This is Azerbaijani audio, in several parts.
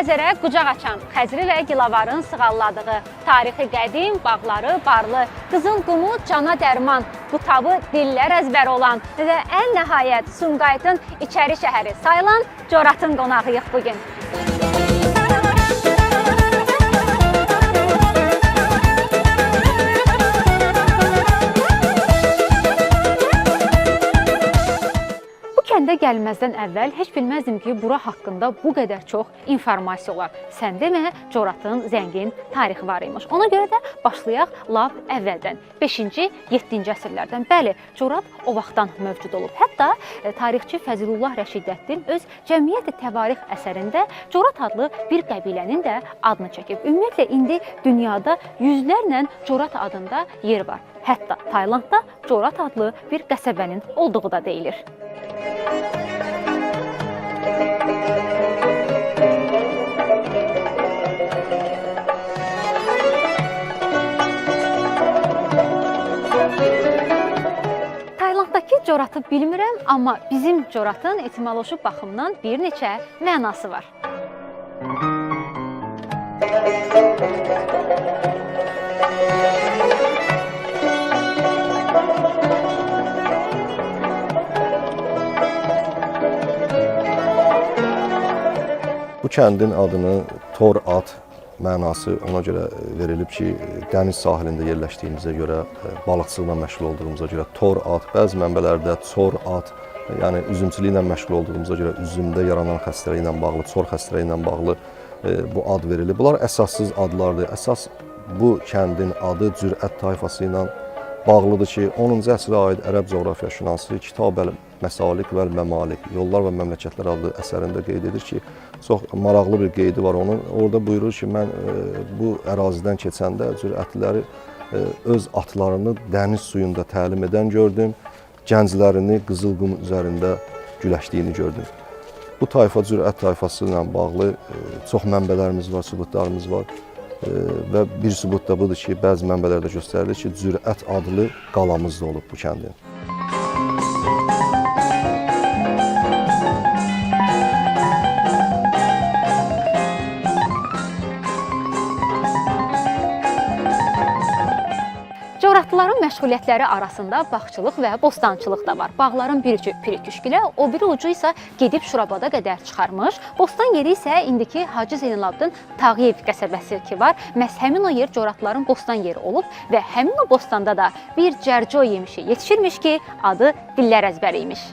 Xəzərə qucaq açan, Xəzri və Gilavarın sığalladığı, tarixi qədim, bağları barlı, qızıl qumu cana dərman, qutabı dillər əzbəri olan və ən nəhayət Sumqayıtın içəri şəhəri sayılan Coratın qonağıyıq bu gün. Kəndə gəlməzdən əvvəl heç bilməzdim ki, bura haqqında bu qədər çox informasiya olar. Sən demə, Coratın zəngin tarixi var imiş. Ona görə də başlayaq lap əvvəldən, 5-ci, 7-ci əsrlərdən. Bəli, Corat o vaxtdan mövcud olub. Hətta tarixçi Fəzilullah Rəşidəddin öz Cəmiyyət-i Təvarix əsərində Corat adlı bir qəbilənin də adını çəkib. Ümumiyyətlə, indi dünyada yüzlərlə Corat adında yer var. Hətta Taylandda Corat adlı bir qəsəbənin olduğu da deyilir. Taylanddakı Coratı bilmirəm, amma bizim Coratın etimoloji baxımdan bir neçə mənası var. Bu kəndin adını Tor at mənası ona görə verilib ki, dəniz sahilində yerləşdiyimizə görə, balıqçılıqla məşğul olduğumuza görə Tor at, bəzi mənbələrdə Çor at, yəni üzümçülüklə məşğul olduğumuza görə üzümdə yaranan xəstəliklə bağlı, çor xəstəliyi ilə bağlı bu ad verilib. Bunlar əsassız adlardır. Əsas bu kəndin adı Cürət tayfası ilə bağlıdır ki, 10-cu əsrə aid ərəb coğrafiyaşünası Kitab-əl Məsalik vəl Məmalik, Yollar və Məmləkətlər adlı əsərində qeyd edir ki, çox maraqlı bir qeydi var onun. Orada buyurur ki, mən bu ərazidən keçəndə cürətliləri öz atlarını dəniz suyunda təlim edən gördüm, gənclərini qızıl qum üzərində güləşdiyini gördüm. Bu tayfa Cürət tayfası ilə bağlı çox mənbələrimiz var, sübutlarımız var. Və bir sübut da budur ki, bəzi mənbələrdə göstərilir ki, Cürət adlı qalamız da olub bu kəndin. Coratlıların məşğuliyyətləri arasında bağçılıq və bostançılıq da var. Bağların bir ucu Piriküşkülə, o biri ucu isə gedib Şurabada qədər çıxarmış. Bostan yeri isə indiki Hacı Zeynalabdin Tağıyev qəsəbəsi ki var. Məhz həmin o yer Coratlıların bostan yeri olub və həmin o bostanda da bir cərco yemişi yetişirmiş ki, adı dillər əzbəri imiş.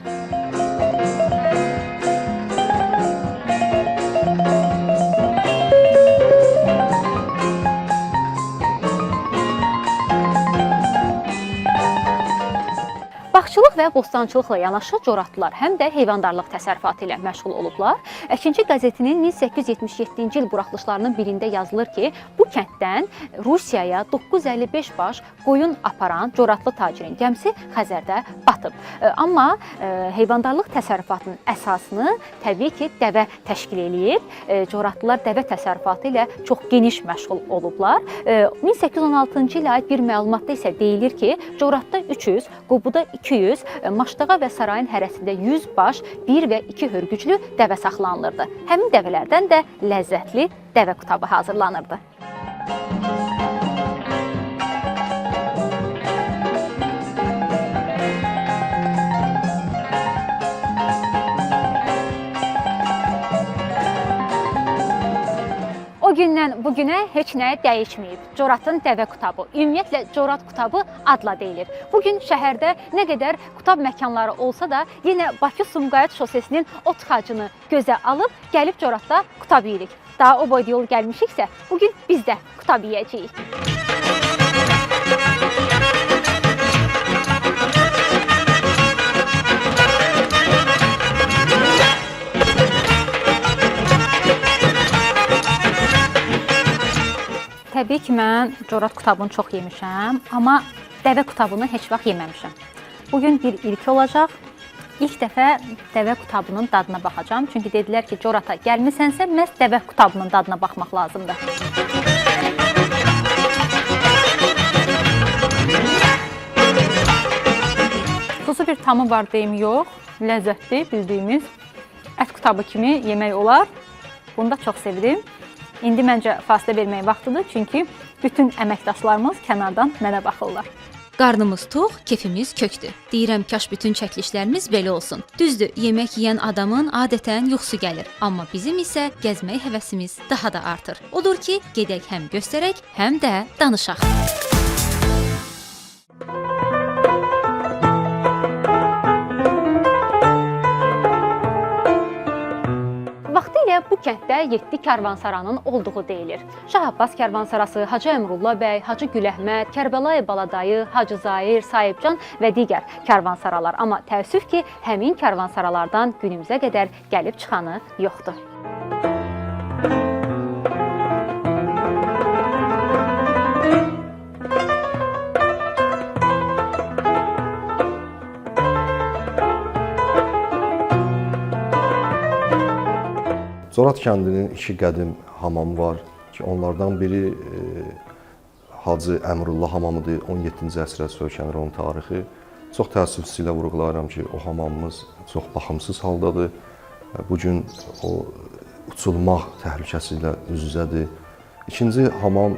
Bağçılıq və bostançılıqla yanaşı Coratlılar həm də heyvandarlıq təsərrüfatı ilə məşğul olublar. Əkinçi qəzetinin 1877-ci il buraxılışlarının birində yazılır ki, bu kənddən Rusiyaya 955 baş qoyun aparan Coratlı tacirin gəmisi Xəzərdə batıb. Amma heyvandarlıq təsərrüfatının əsasını təbii ki, dəvə təşkil eləyib. Coratlılar dəvə təsərrüfatı ilə çox geniş məşğul olublar. 1816-cı ilə aid bir məlumatda isə deyilir ki, Coratda 300, Qubuda 200, Maşdağa və sarayın hərəsində 100 baş, 1 və 2 hörgüclü dəvə saxlanılırdı. Həmin dəvələrdən də ləzzətli dəvə qutabı hazırlanırdı. O gündən bugünə heç nə dəyişməyib. Coratın dəvə qutabı, ümumiyyətlə Corat qutabı adla deyilir. Bugün şəhərdə nə qədər qutab məkanları olsa da, yenə Bakı-Sumqayıt şosesinin o tıxacını gözə alıb gəlib Coratda qutab yeyirik. Daha o boyda yol gəlmişiksə, bugün biz də qutab yeyəcəyik. Təbii ki, mən Corat qutabını çox yemişəm, amma dəvə qutabını heç vaxt yeməmişəm. Bugün bir ilk olacaq. İlk dəfə dəvə qutabının dadına baxacağam. Çünki dedilər ki, Corata gəlmisənsə, məhz dəvə qutabının dadına baxmaq lazımdır. Xüsusi bir tamı var deyim, yox. Ləzzətli, bildiyimiz ət qutabı kimi yemək olar. Bunu da çox sevirəm. İndi məncə fasilə verməyin vaxtıdır, çünki bütün əməkdaşlarımız kənardan mənə baxırlar. Qarnımız tox, kefimiz kökdür. Deyirəm kaş bütün çəkilişlərimiz belə olsun. Düzdür, yemək yeyən adamın adətən yuxusu gəlir, amma bizim isə gəzmək həvəsimiz daha da artır. Odur ki, gedək həm göstərək, həm də danışaq. Vaxtilə bu kənddə 7 karvansaranın olduğu deyilir. Şah Abbas karvansarası, Hacı Əmrullah bəy, Hacı Güləhməd, Kərbəlayi Baladayı, Hacı Zair, Sahibcan və digər karvansaralar. Amma təəssüf ki, həmin karvansaralardan günümüzə qədər gəlib çıxanı yoxdur. Corat kəndinin iki qədim hamamı var ki, onlardan biri Hacı Əmrullah hamamıdır. 17-ci əsrə söykənir onun tarixi. Çox təəssüfçilə vurğulayıram ki, o hamamımız çox baxımsız haldadır. Bu gün o uçulmaq təhlükəsi ilə üz-üzədir. İkinci hamam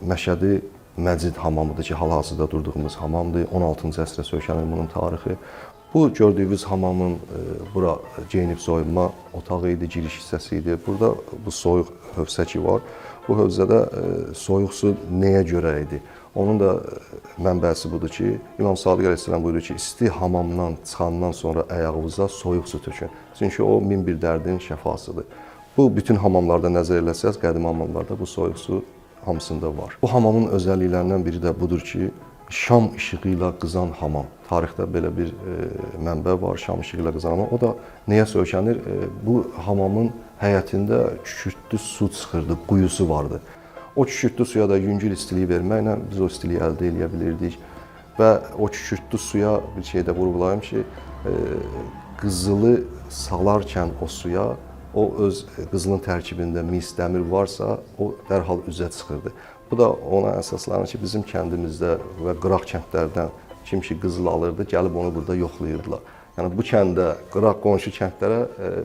Məşədi Məcid hamamıdır ki, hal-hazırda durduğumuz hamamdır. 16-cı əsrə söykənir bunun tarixi. Bu gördüyünüz hamamın bura geyinib soyunma otağı idi, giriş hissəsi idi. Burada bu soyuq hövzə ki var. Bu hövzədə soyuq su nəyə görə idi? Onun da mənbəsi budur ki, İmam Sadiq əleyhissalam buyurur ki, isti hamamdan çıxandan sonra ayağınıza soyuq su tökün. Çünki o min bir dərdin şəfasıdır. Bu bütün hamamlarda nəzər eləsəz, qədim hamamlarda bu soyuq su hamısında var. Bu hamamın özəlliklərindən biri də budur ki, şam işığı ilə qızan hamam. Tarixdə belə bir mənbə var, şam işığı ilə qızan hamam. O da nəyə söykənir? Bu hamamın həyətində kükürdlü su çıxırdı, quyusu vardı. O kükürdlü suya da yüngül istilik verməklə biz o istiliyi əldə eləyə bilirdik. Və o kükürdlü suya bir şey də vurğulayım ki, qızılı salarkən o suya, o öz qızılın tərkibində mis, dəmir varsa, o dərhal üzə çıxırdı. Bu da ona əsaslanır ki, bizim kəndimizdə və qıraq kəndlərdən kim ki qızıl alırdı, gəlib onu burada yoxlayırdılar. Yəni bu kəndə, qıraq qonşu kəndlərə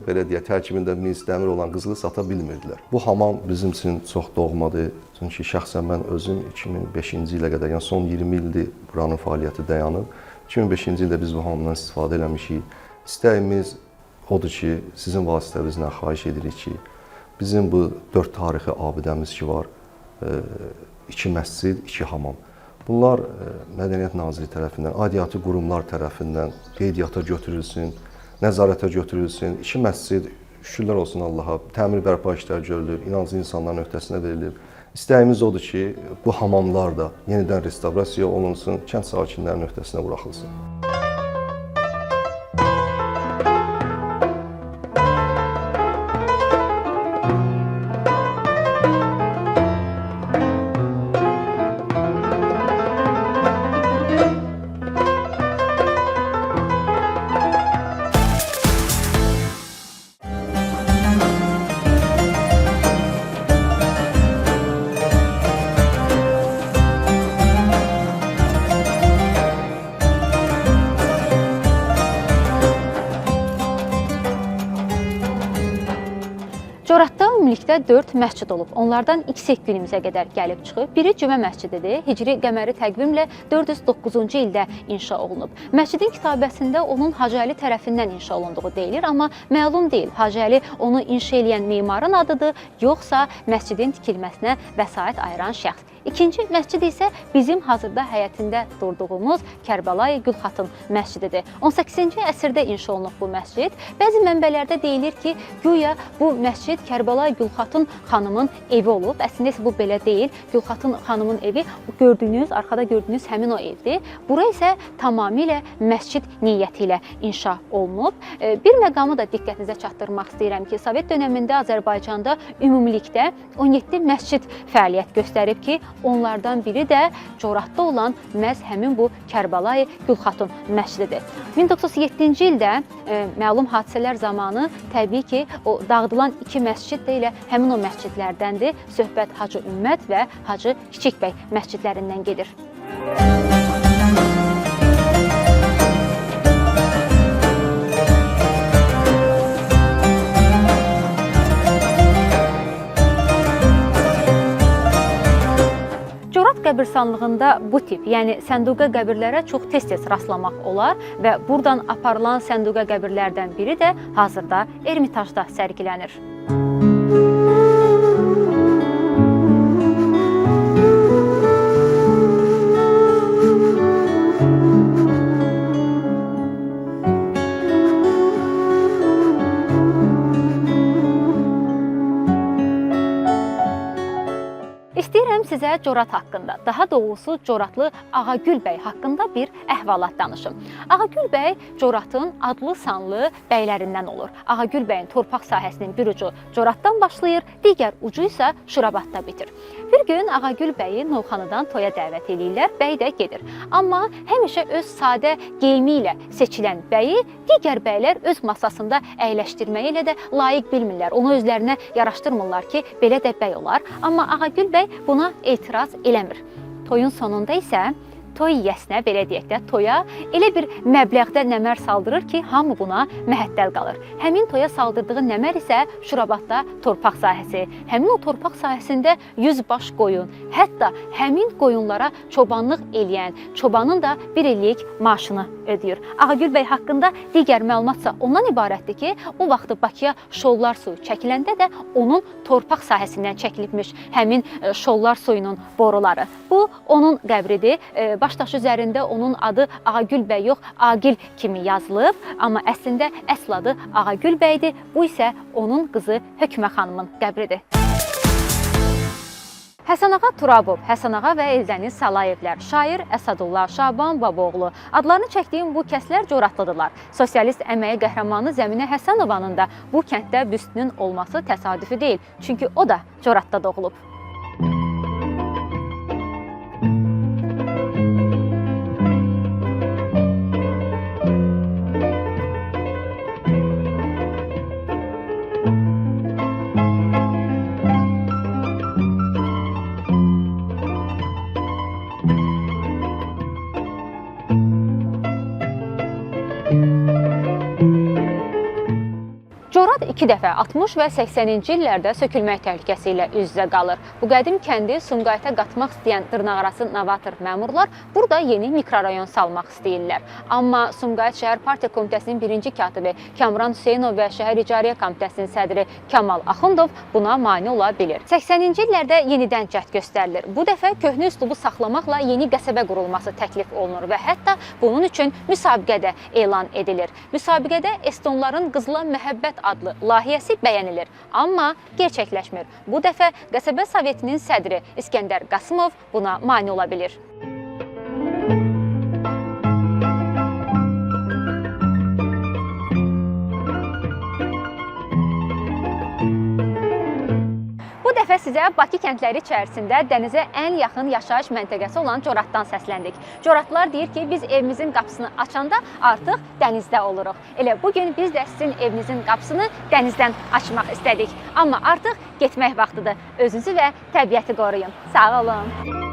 belə deyək, tərkibində mis, dəmir olan qızılı sata bilmirdilər. Bu hamam bizim üçün çox doğmadır. Çünki şəxsən mən özüm 2005-ci ilə qədər, yəni son 20 ildir buranın fəaliyyəti dayanıb. 2005-ci ildə biz bu hamamdan istifadə eləmişik. İstəyimiz odur ki, sizin vasitənizlə xahiş edirik ki, bizim bu 4 tarixi abidəmiz ki var, 2 məscid, 2 hamam. Bunlar Mədəniyyət Naziri tərəfindən, aidiyyatı qurumlar tərəfindən qeydiyyata götürülsün, nəzarətə götürülsün. 2 məscid, şükürlər olsun Allaha, təmir bərpa işləri görülür, inanclı insanların öhdəsinə verilir. İstəyimiz odur ki, bu hamamlar da yenidən restavrasiya olunsun, kənd sakinlərinin öhdəsinə buraxılsın. Coratda ümumilikdə 4 məscid olub. Onlardan ikisi günümüzə qədər gəlib çıxıb. Biri Cümə məscididir. Hicri qəməri təqvimlə 409-cu ildə inşa olunub. Məscidin kitabəsində onun Hacı Əli tərəfindən inşa olunduğu deyilir, amma məlum deyil. Hacı Əli onu inşa eləyən memarın adıdır, yoxsa məscidin tikilməsinə vəsait ayıran şəxs. İkinci məscid isə bizim hazırda həyətində durduğumuz Kərbəlayi Gülxatın məscididir. 18-ci əsrdə inşa olunub bu məscid. Bəzi mənbələrdə deyilir ki, güya bu məscid Kərbəlayi Gülxatın xanımın evi olub. Əslində isə bu belə deyil. Gülxatın xanımın evi gördüyünüz, arxada gördüyünüz həmin o evdir. Bura isə tamamilə məscid niyyəti ilə inşa olunub. Bir məqamı da diqqətinizə çatdırmaq istəyirəm ki, Sovet dönəmində Azərbaycanda ümumilikdə 17 məscid fəaliyyət göstərib ki, onlardan biri də Coratda olan məhz həmin bu Kərbəlayi Gülxatun məscididir. 1907-ci ildə məlum hadisələr zamanı təbii ki, o dağıdılan iki məscid də elə həmin o məscidlərdəndir. Söhbət Hacı Ümmət və Hacı Kiçikbəy məscidlərindən gedir. qəbirstanlığında bu tip, yəni sənduqa qəbirlərə çox tez-tez rastlamaq olar və buradan aparılan sənduqa qəbirlərdən biri də hazırda Ermitajda sərgilənir. İstəyirəm sizə Corat haqqında, daha doğrusu Coratlı Ağagül bəy haqqında bir əhvalat danışım. Ağagül bəy Coratın adlı sanlı bəylərindən olur. Ağagül bəyin torpaq sahəsinin bir ucu Coratdan başlayır, digər ucu isə Şurabadda bitir. Bir gün Ağagül bəyi Novxanıdan toya dəvət eləyirlər, bəy də gedir. Amma həmişə öz sadə geyimi ilə seçilən bəyi digər bəylər öz masasında əyləşdirməyi elə də layiq bilmirlər. Onu özlərinə yaraşdırmırlar ki, belə də bəy olar. Amma Ağagül bəy buna etiraz eləmir. Toyun sonunda isə toy yiyəsinə, belə deyək də, toya elə bir məbləğdə nəmər saldırır ki, hamı buna məhəttəl qalır. Həmin toya saldırdığı nəmər isə Şurabadda torpaq sahəsi. Həmin o torpaq sahəsində 100 baş qoyun, hətta həmin qoyunlara çobanlıq eləyən çobanın da bir illik maaşını ödəyir. Ağagül bəy haqqında digər məlumatsa ondan ibarətdir ki, o vaxtı Bakıya şollar suyu çəkiləndə də onun torpaq sahəsindən çəkilibmiş həmin şollar suyunun boruları. Bu onun qəbridir. Baş daşı üzərində onun adı Ağagül bəy yox, Aqil kimi yazılıb, amma əslində əsl adı Ağagül bəydir. Bu isə onun qızı Hökmə xanımın qəbridir. Həsən Ağa Turabov, Həsən Ağa və Eldəniz Salayevlər, şair Əsədullah Şaban Babaoğlu. Adlarını çəkdiyim bu kəslər Coratlıdırlar. Sosialist əməyi qəhrəmanı Zəminə Həsənovanın da bu kənddə büstünün olması təsadüfi deyil. Çünki o da Coratda doğulub. Corat iki dəfə 60 və 80-ci illərdə sökülmək təhlükəsi ilə üz-üzə qalır. Bu qədim kəndi Sumqayıta qatmaq istəyən dırnaqarası novator məmurlar burada yeni mikrorayon salmaq istəyirlər. Amma Sumqayıt Şəhər Partiya Komitəsinin birinci katibi Kamran Hüseynov və Şəhər İcarəyə Komitəsinin sədri Kamal Axundov buna mane ola bilir. 80-ci illərdə yenidən cəhd göstərilir. Bu dəfə köhnə üslubu saxlamaqla yeni qəsəbə qurulması təklif olunur və hətta bunun üçün müsabiqə də elan edilir. Müsabiqədə Estonların Qızıla Məhəbbət adlı layihəsi bəyənilir, amma gerçəkləşmir. Bu dəfə qəsəbə sovetinin sədri İskəndər Qasımov buna mane ola bilir. Bu dəfə sizə Bakı kəndləri içərisində dənizə ən yaxın yaşayış məntəqəsi olan Coratdan səsləndik. Coratlılar deyir ki, biz evimizin qapısını açanda artıq dənizdə oluruq. Elə bugün biz də sizin evinizin qapısını dənizdən açmaq istədik. Amma artıq getmək vaxtıdır. Özünüzü və təbiəti qoruyun. Sağ olun.